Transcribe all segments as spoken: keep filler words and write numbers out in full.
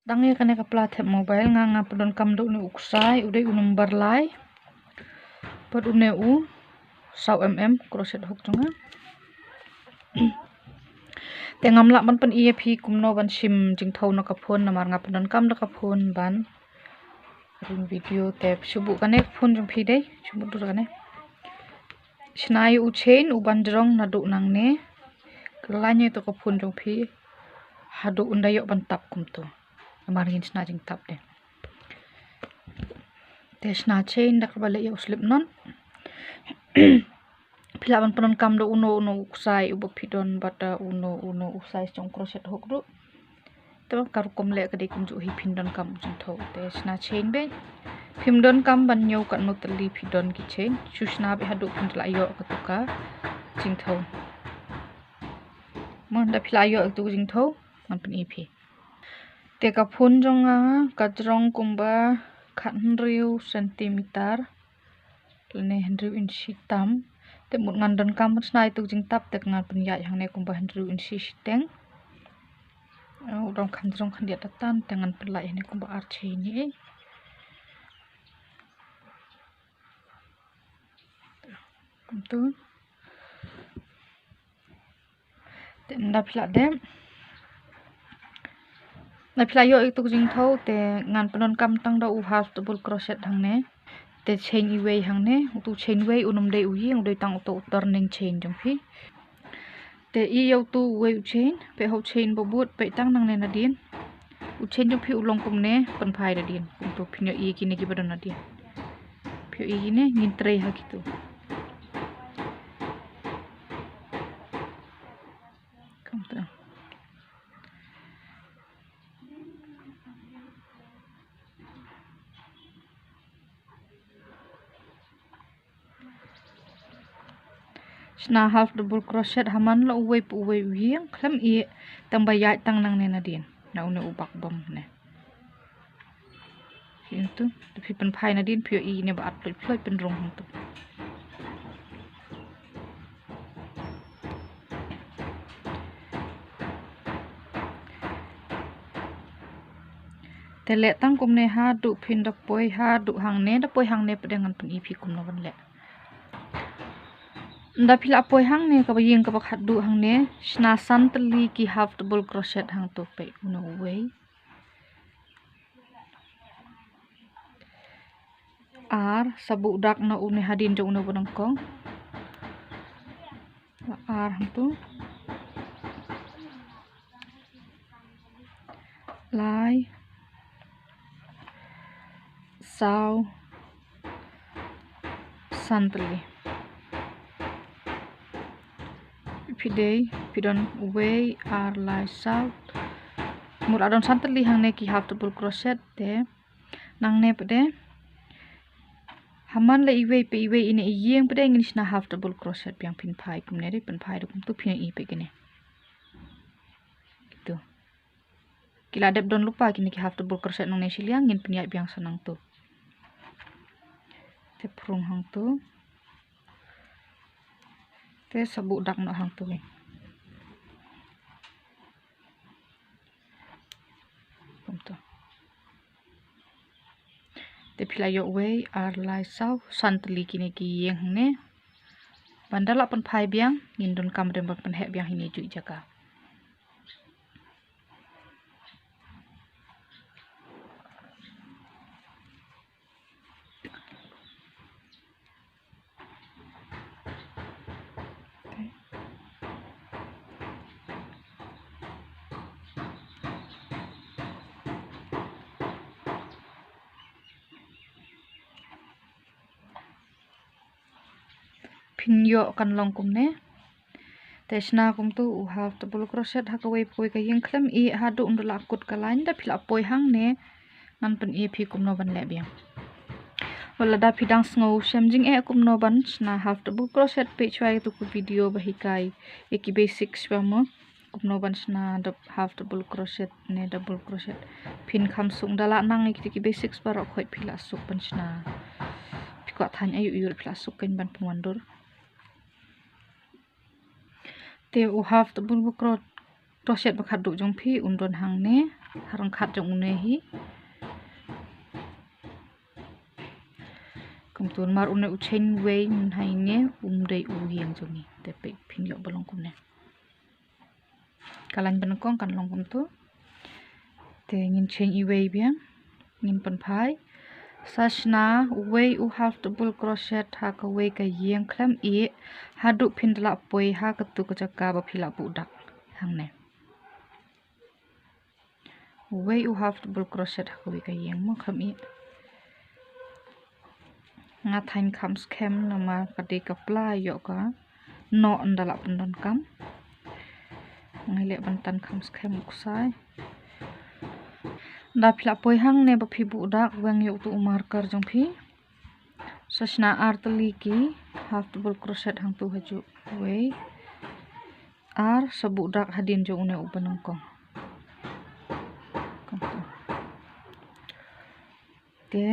Dang ïa kane ka pla thep mobile nga nga pyndonkam da une u ksai, u dei u number lai. Bad une u saw mm crochet hook jong nga. Te ngam lah ban pyni ïa phi kumno ban shim jingthew na ka phone namar nga pyndonkam da ka phone ban ring video te shu buh kane ka phone jong phi dei, shu buh dur kane. Shna ïa u chain u ban jrong naduh nangne. Khlaiñ ïa to ka phone jong phi haduh ynda ïoh ban tap kumto. Namar ngin shna jingtap de. Te shna chain da kaba leh ïa u slip knot. Phi lah ban pyndonkam da uno uno u ksai uba phi don bad da uno uno u size jong crochet hook ruh. Te ka rukom leh ka dei kumjuh hi, phin donkam u jingthew te shna chain beit. Phim donkam ban ñiew katno tylli phi don ki chain, shu shna beit haduh phin lah ïoh katu ka jingthew. Mo, ynda phi lah ïoh katu ka jingthew ngan pyni phi. Te ka phone jong nga ka jrong kumba khathynriew centimeter lane hynriew inshi tam. Te mut ngan donkam ban shna ïa tu ka jingtap te ngan pynïaid hangne kumba hynriew inshi shiteng. U dang khan jrong khandiat tatan te ngan pynlait hangne kumba ar chain hi. Kumtu. Te ynda phi lah dep, ynda phi lah ïoh ïa tu ka jingthew te ngan pyndonkam tang da u half double crochet hangne. Te chain iwei hangne, utu chain wei un ym dei u ïing, u dei tang utu u turning chain jong phi. Te i ïa utu uwei u chain, peit ha u chain ba bud, peit tang nangne nadien. U chain jong phi u long kumne, pynphai nadien. Kumtu phin ïohi kine kiba don nadien. Phi ïohi kine, ngin trei ha kitu. Kumtu. Shna half double crochet ha man la uwei pa uwei u ïing khlem ïeh, tang ba ïaid tang nangne nadien na une u bak bom ne. Phi ïohi tu, te phi pynphai nadien phi ïohi ne ba at ploit ploit pynrung hangtu. Te leh tang kumne haduh phin da poi haduh hangne, da poi hangne pat de ngan pyni phi kumno ban leh. Ynda phi lah poi hangne kaba ïing kaba khatduh hangne, shna san tylli ki half double crochet hangtu, peit uno uwei. Ar, sa buh dak na une hadien jong une ba nyngkong. Ar hangtu. Lai. Saw. San tylli. Phi dei, phi don uwei, ar, lai, saw. Mut la don san tylli hangne ki half double crochet te. Nangne pat de. Ha man la iwei pa iwei ine i ïing pat de ngin shna half double crochet biang, phin phai kumne de, phin phai de kumtu phin ïohi pat kine. Kitu. Ki la dep don lypa kine ki half double crochet nangne shiliang, ngin pynïaid biang sa nangtu. Te phrung hangtu. Te sa buh dak noh hangtu. Kumtu. Te phi la ïoh wei, ar, lai, saw, san tylli kine ki ïing hangne. Ban da lah pynphai biang, ngin donkam ruh ban pynheh biang hangne juh jaka. Phin ïoh kan long kumne. Te shna kumtu u half double crochet ha kawei pa kawei ka ïing khlem ïeh haduh ym da lah kut ka line, da phi lah poi hangne ngan pyni phi kumno ban leh biang. Wat lada phi dang sngew shem jingeh kumno ban shna half double crochet, peit shwa ïa tu ka video ba hikai ïa ki basic shwa mo. Kumno ban shna dou-, half double crochet ne double crochet. Phin kham suk, da lah nang ïa ki basics baroh khoit phi lah suk ban shna. Phi kwah thain aïu aïu phi lah suk kan ban pynwandur. Te u half double cro-, crochet ba khatduh jong phi un don hangne. ha ryngkat jong une hi. Kumtu namar une u chain wei mynhai ne um dei u ïing jong ngi. Te peit phin ïoh ba long kumne. Ka lain banyngkong kan long kumtu. Te ngin chain iwei biang. Ngin pynphai. Sa shna uwei u half double crochet ha kawei ka ïing khlem ïeh haduh phin da lah poi ha katu ka jaka ba phi lah buh dak. Hangne. Uwei u half double crochet ha kawei ka ïing mo khlem ïeh. Nga thaiñ kham skhem namar ka dei ka pla ïoh ka noh ynda lah pyndonkam. Nga leh ban tan kham skhem u ksai. Ynda phi lah poi hangne ba phi buh dak weng ïa utu u marker jong phi. Sa shna ar tylli ki half double crochet hangtu hajuh. Wei. Ar sa buh dak hadien jong une u banyngkong. Kumtu. Te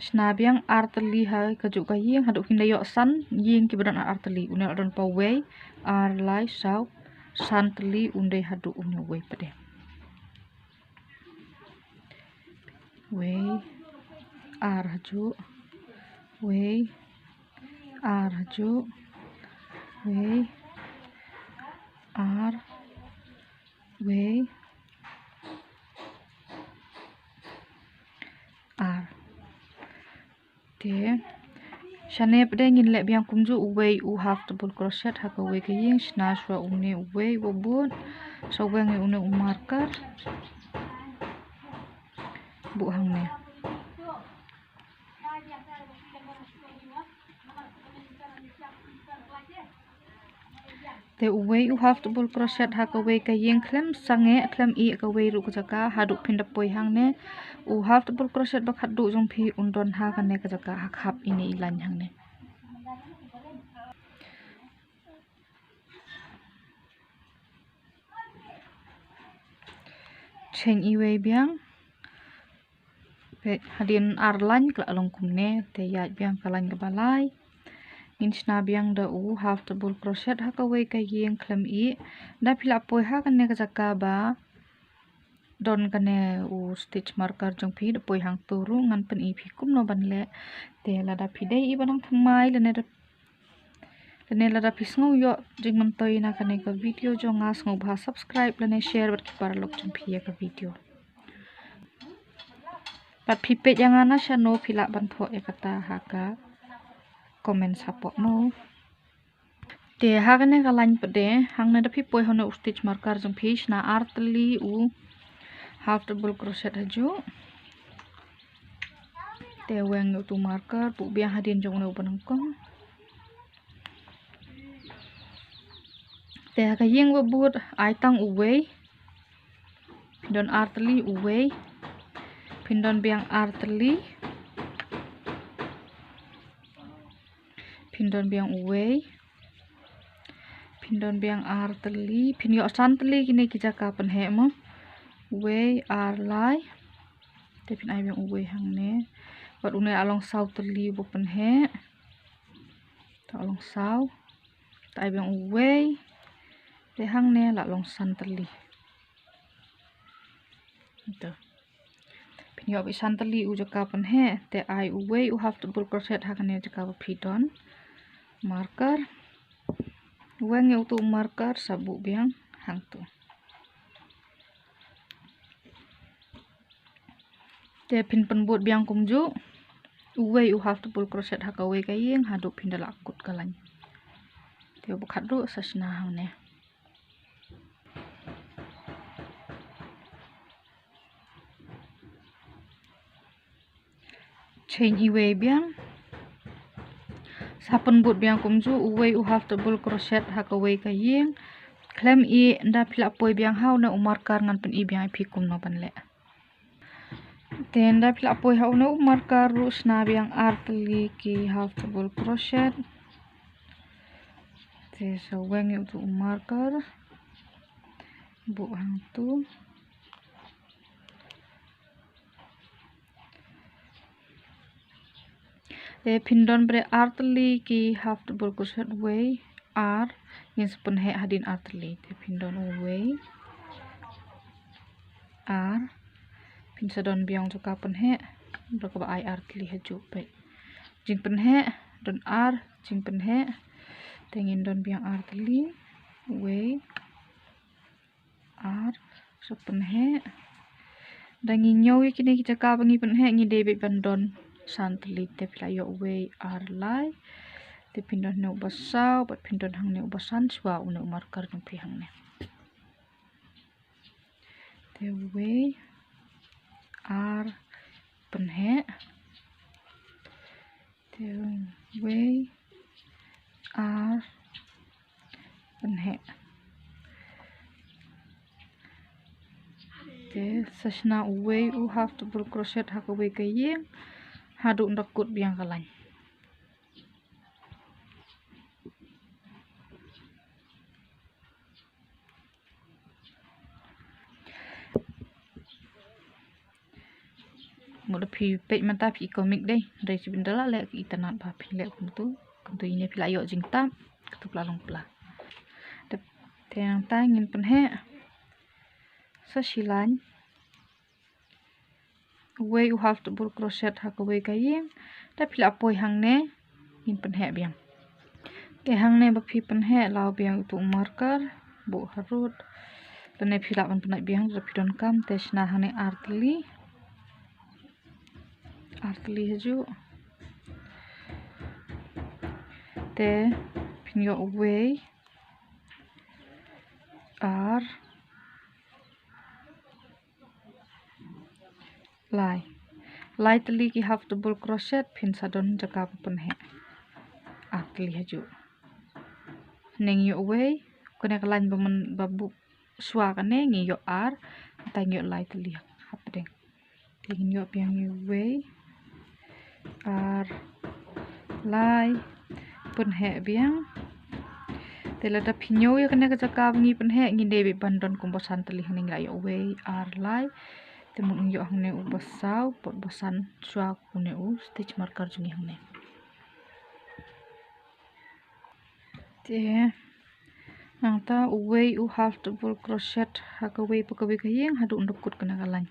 shna biang ar tylli ha kajuh ka ïing haduh kin da ïoh san ïing kiba don ar tylli. Une la don pa wei, ar, lai, saw, san tylli, un dei haduh une wei pat de. Wei, ar hajuh, wei, ar hajuh, wei, ar, wei, ar. Te shane pat de ngin leh biang kumjuh uwei u half double crochet ha kawei ka ïing, shna shuwa une uwei uba bud. Sa weng ïa une u marker. Buh hangne. Te uwei u half double crochet ha kawei ka ïing khlem sangeh khlem ïeh kawei ruh ka jaka haduh phin da poi hangne. U half double crochet ba khatduh jong phi un don ha kane ka jaka ha khap ine i lain hangne. Chain iwei biang. Peit, hadien ar lain ka la long kumne, te ïaid biang ka lain kaba lai. Ngin shna biang da u half double crochet ha kawei ka ïing khlem ïeh. Da phi lah poi ha kane ka jaka ba don kane u stitch marker jong phi, da poi hangtu ruh ngan pyni phi kumno ban leh. Te lada phi dei i ba nang thymmai lane da Lane lada phi sngew ïoh jingmyntoi na kane ka video jong nga, sngewbha subscribe lane share bad ki paralok jong phi ïa ka video. Bad phi peit ïa nga na shano phi lah ban thoh ïa kata ha ka comment hapoh mo. Te ha kane ka lain pat de hangne da phi poi hangne u stitch marker jong phi shna ar tylli u half double crochet hajuh. Te weng utu marker buh biang hadien jong une uba nyngkong. Te ha ka ïing ba bud ai tang uwei. Phin don ar tylli uwei. Phin don biang ar tylli. Phin don biang uwei. Phin don biang ar tylli. Phin ïoh san tylli kine ki jaka pynheh mo. Uwei, ar, lai. Te phin ai biang uwei hangne. Bad une la long saw tylli ba pynheh. Te la long saw. Te ai biang uwei. Te hangne la long san tylli. Ito. Phin ïoh beit san tylli u jaka pynheh, te ai uwei u half double crochet ha kane jaka ba phi don marker. Weng ïa utu marker sa buh biang hangtu. Te phin pynbud biang kumjuh uwei u half double crochet ha kawei ka ïing haduh phin da lah kut ka lain. Te uba khatduh sa shna hangne. Chain iwei biang. Sa pynbud biang kumjuh uwei u half double crochet ha kawei ka ïing. Khlem ïeh, ynda phi lah poi biang ha une u marker ngan pyni biang ïa phi kumno ban leh. Te ynda phi lah poi ha une u marker ruh shna biang ar tylli ki half double crochet. Te sa weng ïa utu u marker. Buh hangtu. Te phin don bre ar tylli ki half double crochet, wei, ar, ngin sa pynheh hadien ar tylli. Te phin don uwei, ar, Phin sa don biang jaka pynheh. Ba kaba ai ar tylli hajuh peit. Jingpynheh, don ar jingpynheh. Te ngin don biang ar tylli. Wei, ar, sa pynheh. Da ngi ñiew ïa kine ki jaka ba ngi pynheh ngi dei beit ban don san tylli, te phi la ïoh wei, ar, lai. Te phin don hangne uba saw bad phin don hangne uba san shuwa une u marker jong phi hangne. Te wei, ar, pynheh. Te wei, ar, pynheh. Te sa shna uwei u half double crochet ha kawei ka ïing haduh ynda kut biang ka lain. Mut da phi peit mynta phi i comic dei, hynrei shibun da la leh ki itynnad ba phi leh kumtu. Kumtu ine phi la ïoh jingtap, katu pla long pla. Te, te nangta ngin pynheh sa shi lain. Uwei u half double crochet ha kawei ka ïing. Da phi la poi hangne ngin pynheh biang. Te hangne ba phi pynheh law biang utu u marker, buh harud. Lane phi lah ban pynheh biang da phi donkam, te shna hangne ar tylli. Ar tylli hajuh. Te phin ïoh uwei, ar, lai. Lai tylli ki half double crochet phin sa don jaka ba pynheh. Ar tylli hajuh. Hangne ngi ïoh uwei, kane ka lain ba myn, ba buh shuwa kane ngi ïoh ar, nangta ngi ïoh lai tylli hapdeng. Te ngin ïoh biang uwei, ar, lai, pynheh biang. Te lada phi ñiew ïa kane ka jaka ba ngi pynheh ngi dei beit ban don kumba san tylli, hangne ngi la ïoh uwei, ar, lai. Te mut ngi ïoh hangne uba saw bad uba san shuwa une u stitch marker jong ngi hangne. Te nangta uwei u half double crochet ha kawei pa kawei ka ïing haduh ynda kut kane ka lain.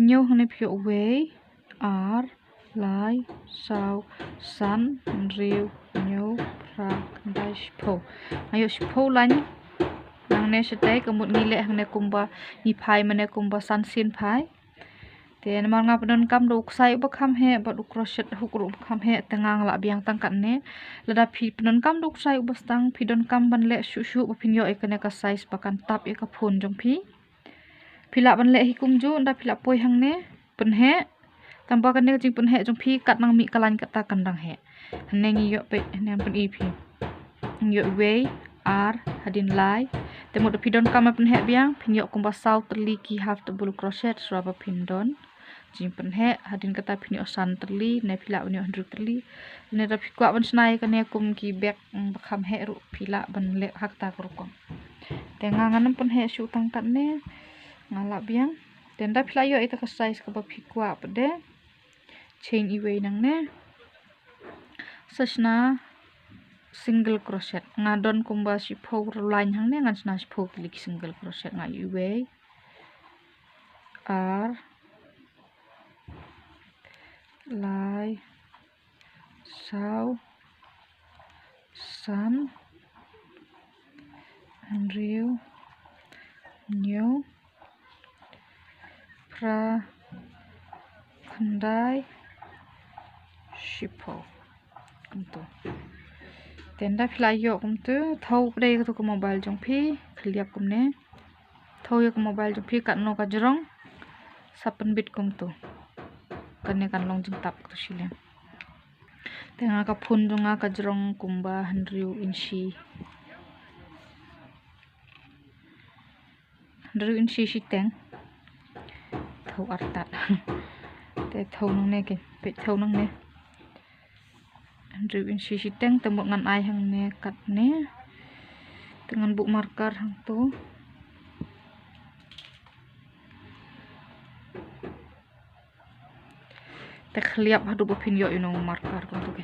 Ñiew hangne phi ïoh uwei, ar, lai, saw, san, hynriew, hynñiew, phra, khyndai, shiphew. Nga ïoh shiphew lain. Nangne shatei ka mut ngi leh hangne kumba ngi phai mane kumba san sien phai. Te namar nga pyndonkam da u ksai uba kham heh bad u crochet hook ruh uba kham heh, te nga lah biang tang katne. Lada phi pyndonkam da u ksai uba stang phi donkam ban leh shuh shuh ba phin ïoh ïa kane ka size ba kan tap ïa ka phone jong phi. Phi lah ban leh hi kumjuh, ynda phi lah poi hangne pynheh. Tangba kane ka jingpynheh jong phi kat nang mih ka lain kata kan dang heh. Hangne ngi ïoh peit, hangne ngan pyni phi. Ngi ïoh wei, ar, hadien lai. Te mut da phi donkam ban pynheh biang phin ïoh kumba saw tylli ki half double crochet shuwa ba phin don jingpynheh, hadien kata phin ïoh san tylli, ne phi lah ban ïoh hynriew tylli. Ne da phi kwah ban shna ïa kane kum ki bag, mm, ba kham heh ruh phi lah ban leh ha kata ka rukom. Te nga ngan ym pynheh shuh tang katne, nga lah biang. Te ynda phi lah ïoh ïa ka size kaba phi kwah pat de, chain iwei nangne. Sa shna single crochet. Nga don kumba shiphew lain hangne, ngan shna shiphew tylli ki single crochet. Nga ïoh iwei, ar, lai, saw, san, hynriew, hynñiew, phra, khyndai, shiphew. Kumtu. Te ynda phi lah ïoh kumtu, thew pat ïa katu ka mobile jong phi, khylliap kumne. Thew ïa ka mobile jong phi katno ka jrong, sa pynbit kumtu. Kane kan long jingtap katu shiliang. Te nga ka phone jong nga ka jrong kumba hynriew inshi. Hynriew inshi shiteng. Thew artat. Te thew nangne ke, peit thew nangne. Hynriew inshi shiteng, te mut ngan ai hangne katne. Te ngan buh marker hangtu. Te khylliap haduh ba phin ïoh ïa u marker kumtu ke.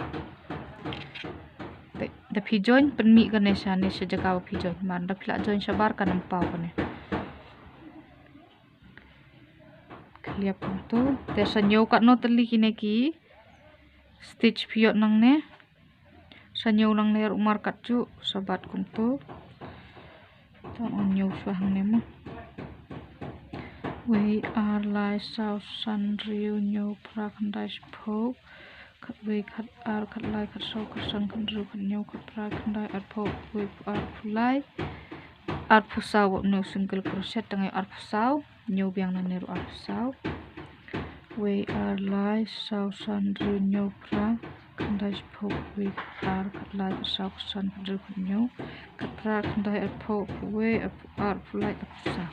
Te da phi join pynmih kane shane sha jaka ba phi join. Namar da phi lah join shabar kan ym paw kane. Ïa kumtu. Te sa ñiew katno tylli kine ki stitch phi ïoh nangne. Sa ñiew nangne ruh markat ju, sa bat kumtu. Tang un ñiew shuwa hangne mo. Wei, ar, lai, saw, san, hynriew, hynñiew, phra, khyndai, shiphew. Khatwei, khatar, khatlai, khatsaw, khatsan, khathynriew, khathynñiew, khatphra, khatkhyndai, arphew, wei, arphew lai. Arphew saw, wat ñiew single crochet, tang ïa arphew saw. Ñiew biang nangne ruh arphew saw. Wei, ar, lai, saw, san, hynriew, hynñiew, phra, khyndai, shiphew, wei, ar, khatlai, khatsaw, khatsan, khathynriew, khathynñiew, khatphra, khatkhyndai, arphew, arphew wei, arphew ar, arphew lai, arphew saw.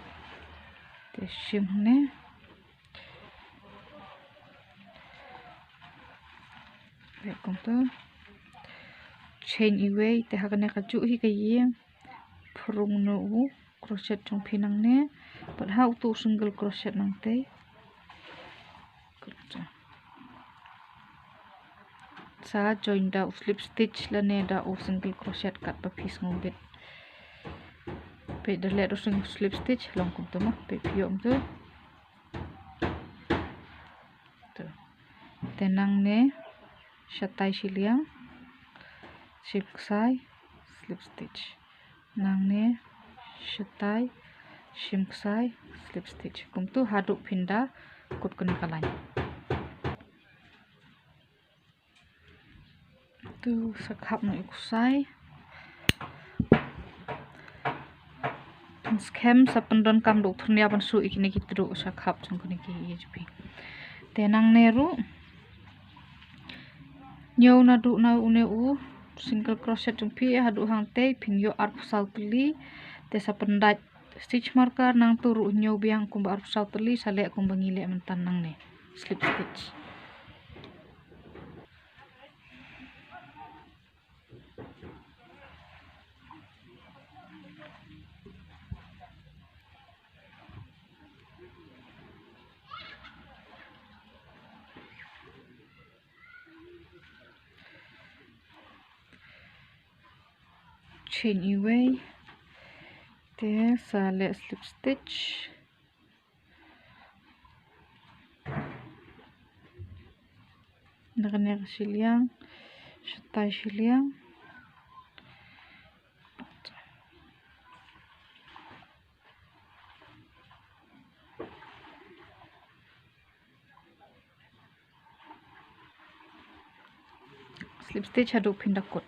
Te shim hangne. Te kumtu. Chain iwei, te ha kane ka juh hi ka ïing. Phrung noh u crochet jong phi nangne. Bad ha utu u single crochet nangtei. Sa join da u slip stitch lane da u single crochet kat ba phi sngewbit. Peit da leh u single slip stitch long kumtu mo, peit phi ïoh kumtu. To. Te nangne shatai shiliang, shim ksai, slip stitch. Nangne shatai, shim ksai, slip stitch. Kumtu haduh phin da kut kane ka lain. To sa khap noh ïa u ksai. Pynskhem sa pyndonkam da u thyrnia ban suh ïa kine ki tdruh sa khap jong kine ki ïa jong phi. Te nangne ruh ñiew naduh na une u single crochet jong phi haduh hangtei phin ïoh arphew saw tylli. Te sa pyndait stitch marker nangtu ruh ñiew biang kumba arphew saw tylli, sa leh kumba ngi leh mynta nangne. Slip stitch. Chain iwei. Te sa leh slip stitch. Na kane ka shiliang, shatai shiliang. Slip stitch haduh phin da kut.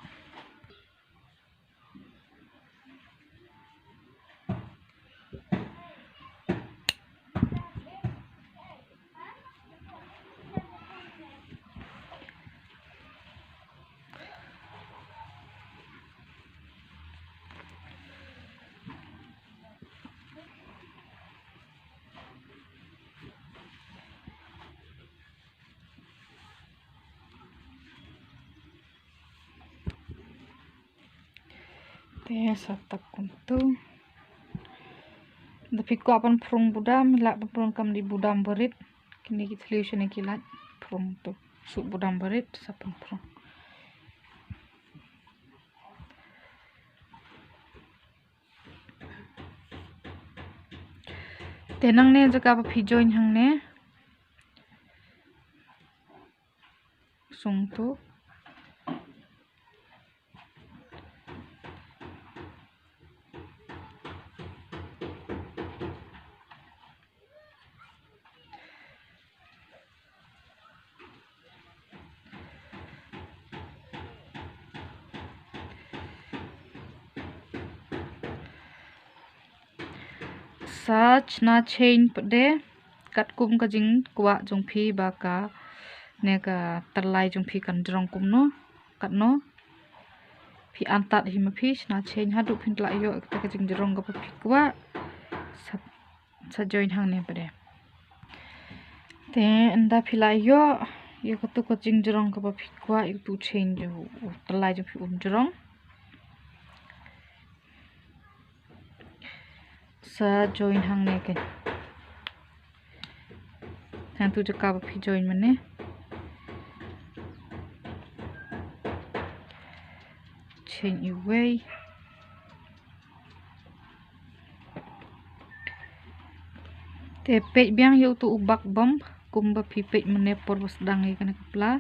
Te sa tap kumtu. Da phi kwah ban phrung budam, lah ban phrung kam dei budam barit. Kine ki thliew shane ki lait phrung tu. Suh budam barit sa pynphrung. Te nangne jaka ba phi join hangne. Sung tu. Sa chna chain pat de katkum ka jingkwah jong phi ba kane ka tyllai jong phi kan jrong kumno, katno. Phi antad hi ma phi chna chain haduh phin lah ïoh kata ka jingjrong kaba phi kwah. Sa, sa join hangne pat de. Te ynda phi lah ïoh ïa katu ka jingjrong kaba phi kwah, ïa katu chain jong u tyllai jong phi un jrong. Sa join hangne kein. Hangtu jaka ba phi join mynne. Chain iwei. Te peit biang ïa uto u bak bom kumba phi peit mynne por ba sdang ïa kane ka pla.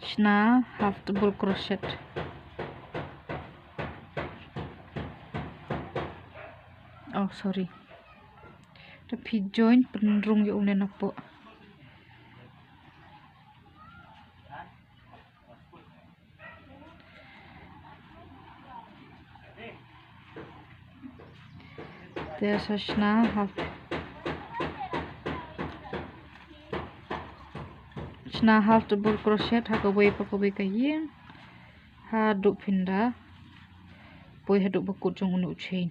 Shna half double crochet. Oh, sorry. Te phi join pynrung ïa une napoh. Te sa shna half, shna half double crochet ha kawei pa kawei ka ïing haduh phin da poi haduh ba kut jong une u chain.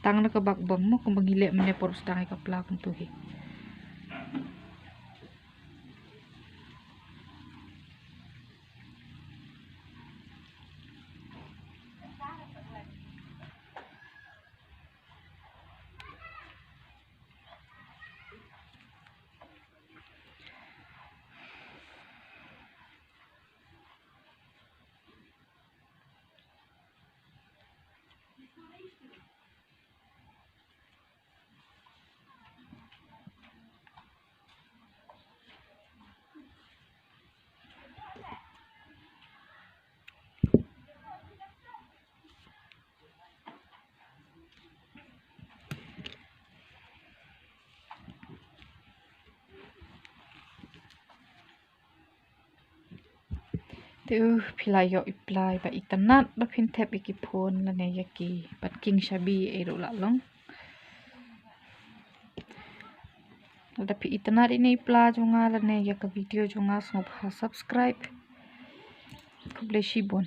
Tang na ka bak bom mo kumba ngi leh mynne por ba sdang ïa ka pla kumto hi. Te u phi la ïoh i pla ba itynnad ba phin thep ïa ki phone lane ïa ki bad king shabi ei ruh lah long. Lada phi itynnad ïa i pla jong nga lane ïa ka video jong nga sngewbha subscribe. Khublei shibun.